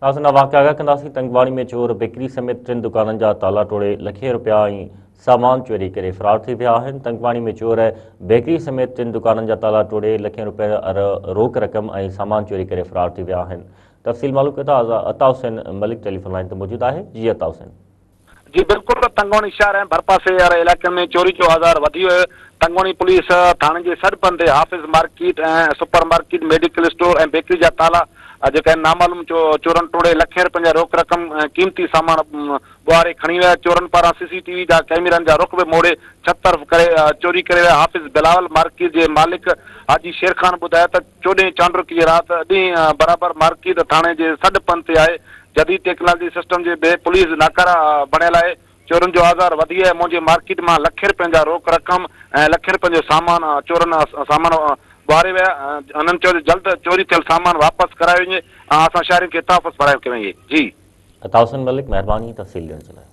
ناظرين اوهان کي آگاهه ڪنداسين تنگواڻي ۾ چور بيڪري سميت ٽن دڪانن جا تالا ٽوڙي لکين رپيا ۽ سامان چوري ڪري فرار ٿي ويا آهن تنگواڻي ۾ چور بيڪري سميت ٽن دڪانن جا تالا ٽوڙي لکين رپيا روڪ رقم ۽ سامان چوري ڪري فرار ٿي ويا آهن تفصيل معلوم ڪيو ٿا عطا حسين ملڪ ٽيليفون لائين تي موجود آهي جي عطا حسين. جي بلڪل تنگوڻي شهر ۽ ڀرپاسي واري علائقن ۾ چوري جو آزار وڌي ويو، تنگوڻي پوليس ٿاڻي جي سڏ پندي Hafiz market ۽ super market, medical store ۽ bakery جا تالا جيڪا آهن نامعلوم چورن ٽوڙي لکين رپين جا روڪ رقم ۽ قيمتي سامان ٻوهاري کڻي ويا، چورن پاران سي سي ٽي وي جا ڪئميرن جا رخ به موڙي ڇت طرف ڪري چوري ڪري ويا، حافظ بلاول مارڪيٽ جي مالڪ حاجي شير خان ٻڌايو ته. چوڏهين چانڊوڪي جي رات ڏينهن برابر مارڪيٽ ٿاڻي جي سڏ پنڌ تي آهي، جديد ٽيڪنالاجي سسٽم جي به پوليس ناڪاره بڻيل آهي، چورن جو آزار وڌي آهي، منهنجي مارڪيٽ مان لکين رپين جا روڪ رقم ۽ لکين رپين جو سامان چورن سامان ٻهاري ويا، هنن چيو ته جلد چوري ٿيل سامان واپس ڪرايو وڃي ۽ اسان شهرين کي تحفظ فراهم ڪيو وڃي. جي. عطا حسين ملڪ مهرباني تفصيل ڏيڻ جي لاء.